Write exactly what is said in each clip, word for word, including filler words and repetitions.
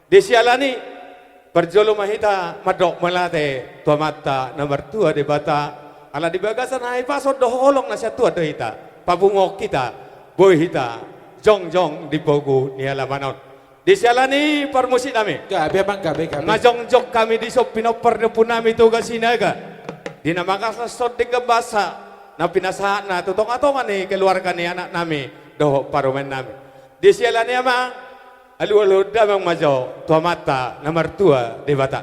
Di siala ni i, parjolo ma hita mandok mauliate tu Amanta na martua Debata, ala di bagasan hahipason dohot holong na sian Tuhan do hita, papunguhon hita, boi hita jongjong di pogu ni alaman on. Di siala ni i, parmusiknami, gabe, amang, gabe, gabe. Nga jongjong hami dison pinompar ni ompunami Toga Sinaga, di na mangalashon denggan basa na pinasahatna tu tongatonga ni keluarga ni anaknami dohot parumaennami. Di siala ni i, amang, alualuhon damang ma jo tu Amanta na martua Debata.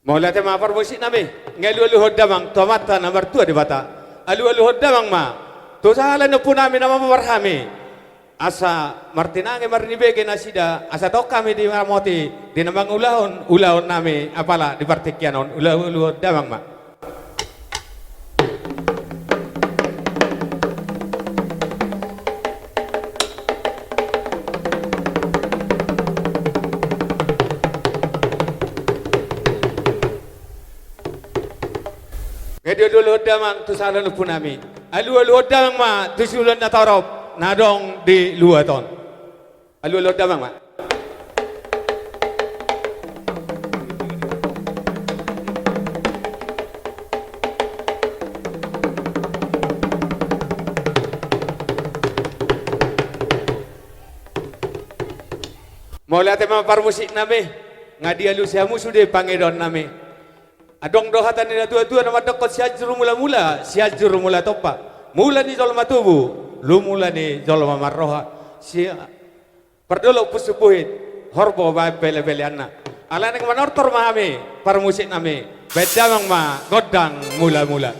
Mauliate ma parmusiknami, nga alualuhon damang tu Amanta na martua Debata. Alualuhon damang ma tu sahala ni ompunami na mamboan hami, asa martinangi marnibege nasida, asa tong hami diramoti di na mangulahon ulaonnami apala di partingkian on. Alualuhon damang ma. Nga dialualuhon damang tu sahala ni ompunami. Alualuhon damang ma tu siula na torop na adong di luat on. Alualuhon damang ma. Mauliate ma parmusiknami, nga dialusi hamu sude pangidoannami. Adong do hata ni natuatua na mandokkon: Sianjur mulamula, Sianjur mula tompa. Mula ni jolma tubu, lumula ni jolma marroha. Si-, pardolok pusuk buhit, horbo baen pelebeleanna. Alani i, manortor ma hami parmusiknami, baen damang ma gondang mulamula.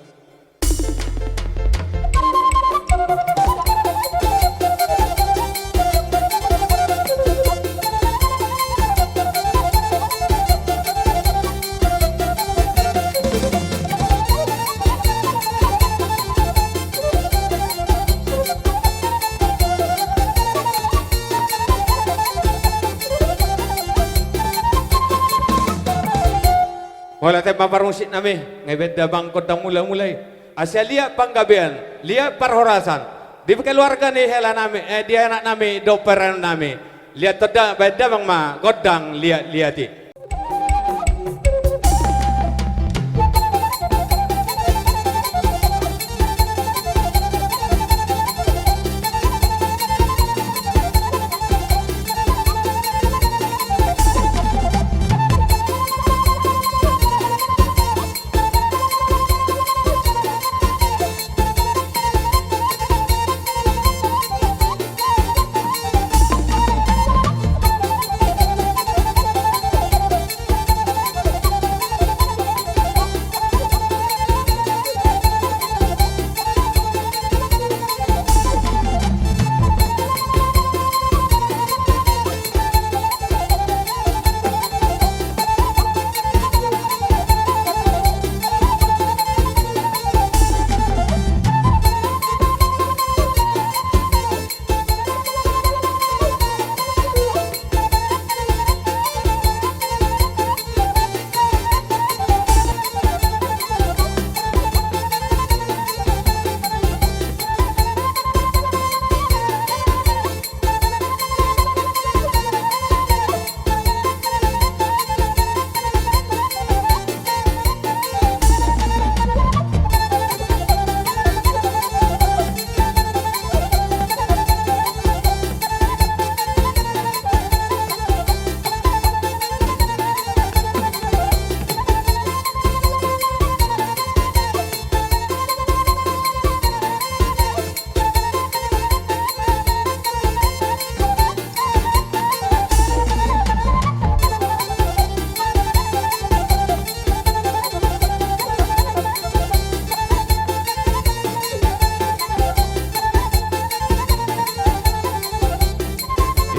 Mauliate ma parmusiknami, nga dibaen damang gondang mulamula i. Asa liat panggabean, liat parhorasan di keluarga ni helanami, eh, di anaknami dohot parumaennami. Liat tong da, baen damang ma gondang liatliat i.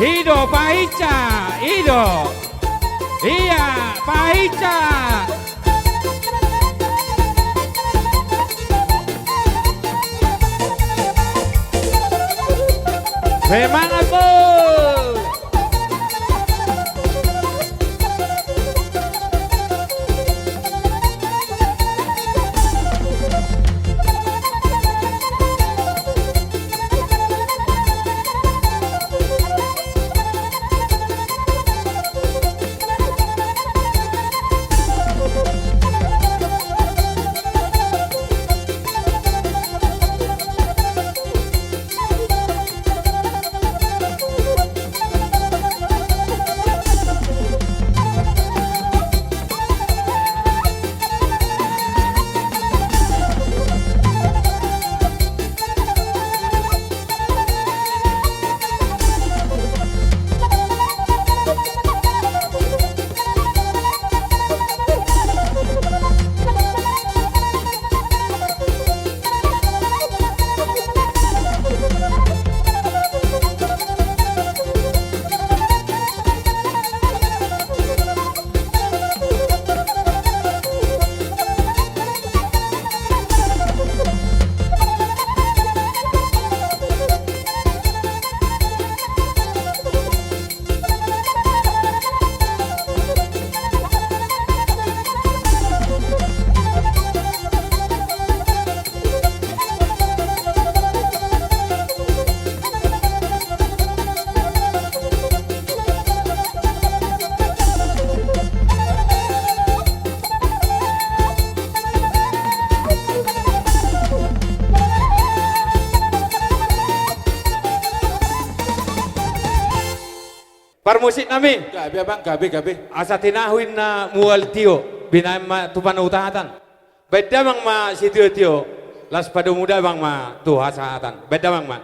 I do, pahinsa, i do. Ia, pahinsa. Semangat, Bos. Parmusik nami. Gabe, Amang, gabe, gabe. Asa tinahu inna mual tio, binahen ma tu panutatan. Baen damang ma sitio-tio, laos padomu damang ma tu hasahatan. Baen damang ma.